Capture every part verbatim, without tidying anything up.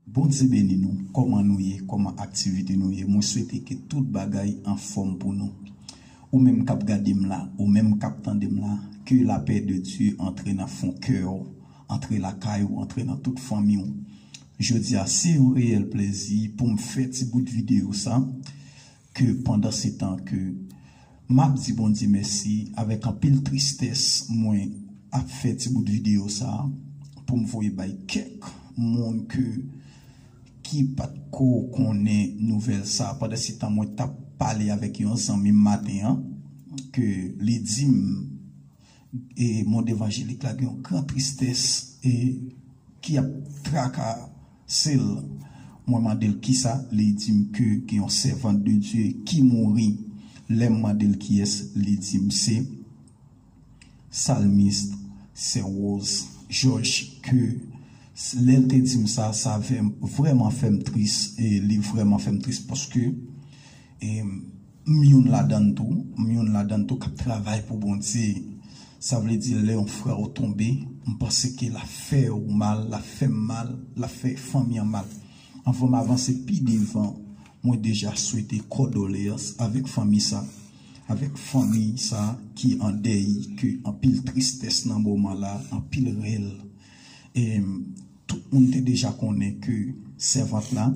Bondye beni nou. Kòman nou ye? Kòman aktivite nou ye? Mwen swete ke tout bagay anfòm pou nou. Ou menm k ap gade m la, ou menm k ap tande m la, que la paix de Dieu antre nan fon kè w, antre lakay ou, antre nan tout fanmi w. Jodi a, se yon reyèl plezi pou m fè ti bout videyo sa, ke pandan se tan ke m ap di Bondye mèsi, avèk anpil tristès, mwen ap fè ti bout videyo sa pou m voye bay kèk moun ke, ki pa t ko konnen nouvèl sa. Pandan se tan, mwen t ap pale avèk yon zanmi m maten an, ke li di m, e mond evanjelik la gen yon gran tristès e ki ap trakase l. Mwen mande l kisa, li di m ke gen yon sèvant de Dye ki mouri. Lè m mande l kiyès, li di m se salmis, sè Rose George, ke lè l te di m sa, sa vè-, vrèman fè m tris, e li vrèman fè m tris paske, e, m youn ladan n tou, m youn ladan n tou k ap travay pou Bondye. Sa vle di, lè yon frè w tonbe, m panse ke l ap fè w mal, l ap fè m mal, l ap fè fanmi an mal. Anvan m avanse pi devan, mwen deja swete kondoleyans avèk fanmi sa, avèk fanmi sa ki an dèy, ke anpil tristès nan moman la, anpil rèl. E tout moun te deja konnen ke sèvant la,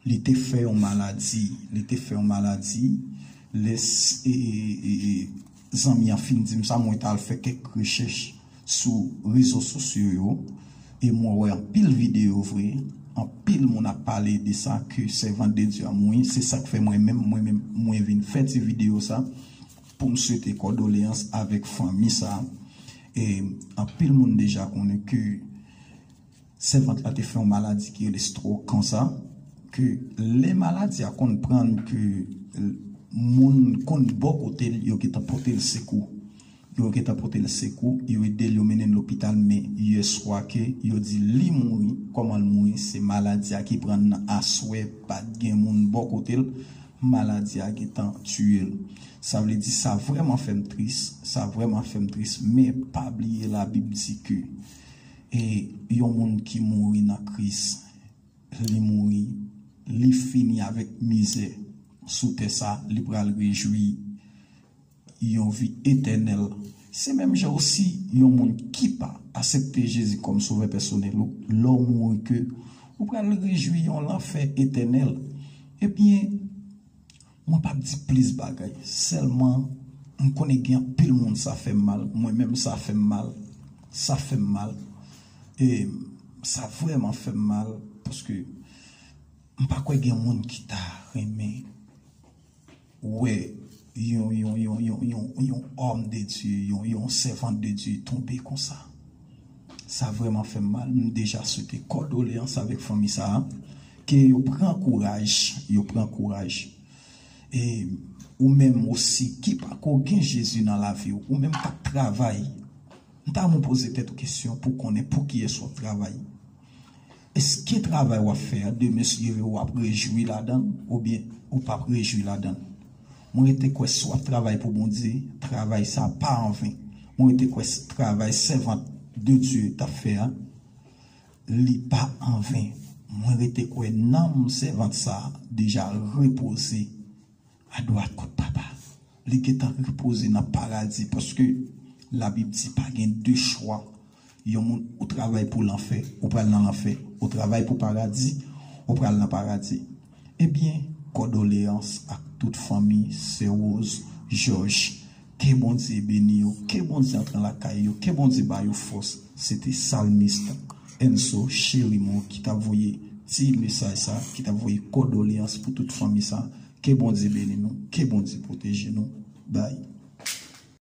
li te fè yon maladi, li te fè yon maladi, lè s-, e, e, e, zanmi an fin di m sa, mwen t al fè kèk rechèch sou rezo sosyo yo, e mwen wè anpil videyo vre, anpil moun ap pale de sa, ke sèvant de Dye a mouri, se sa k fè mwen menm, mwen menm, mwen vin fè ti videyo sa, pou m swete kondoleyans avèk fanmi sa. E anpil moun deja konnen ke sèvant la te fè yon maladi ki rele stroke, konsa, ke lè maladi a konn pran l, ke moun konn bò kote l, yo gentan pote l sekou. Yo gentan pote l sekou, yo ede l, yo mennen l lopital, men yè swa ke yo di li mouri, kòman l mouri, se maladi a ki pran l nan aswè, pa t gen moun bò kote l, maladi a gentan tiye l. Sa vle di, sa vrèman fè m tris, sa vrèman fè m tris, men pa bliye Labib di ke, e, yon moun ki mouri nan Kris, li mouri, li fini avèk mizè sou tè sa, li pral rejwi yon vi etènèl. Se menm jan osi, yon moun ki pa aksepte Jezi kòm sovè pèsonèl ou, lè w mouri ke ou pral rejwi yon lanfè etènèl. Ebyen, mwen p ap di plis bagay, sèlman m konnen gen anpil moun sa fè m mal, mwen menm sa fè m mal, sa fè m mal. E sa vrèman fè m mal, paske m pa kwè gen moun ki ta renmen wè yon, yon, yon, yon, yon, yon òm de Dye, yon, yon sèvant de Dye tonbe konsa. Sa vrèman fè m mal. M deja swete kondoleyans avèk fanmi sa a. Ke yo pran kouraj, yo pran kouraj. E ou menm osi ki pako gen Jezi nan lavi w, ou menm k ap travay, m ta renmen w poze tèt ou kesyon pou konnen pou kiyès w ap travay. Èske travay w ap fè a, demen si Dye vle, w ap rejwi ladan l, oubyen ou p ap rejwi ladan l? Mwen rete kwè si w ap travay pou Bondye, travay sa a pa anven. Mwen rete kwè s-, travay sèvant de Dye t ap fè a, li pa anven. Mwen rete kwè nanm sèvant sa a deja repoze adwat kot Papa. Li gentan repoze nan paradi, paske Labib di pa gen de chwa. Yon moun ou travay pou lanfè, ou pral nan lanfè. Ou travay pou paradi, ou pral nan paradi. Ebyen, kondoleyans ak tout fanmi sè Rose George. Ke Bondye beni yo, ke Bondye antre lakay yo, ke Bondye ba yo fòs. Se te salmis Enso Cherimon ki t ap voye ti mesaj sa, ki t ap voye kondoleyans pou tout fanmi sa. Ke Bondye beni nou, ke Bondye pwoteje nou. Bay.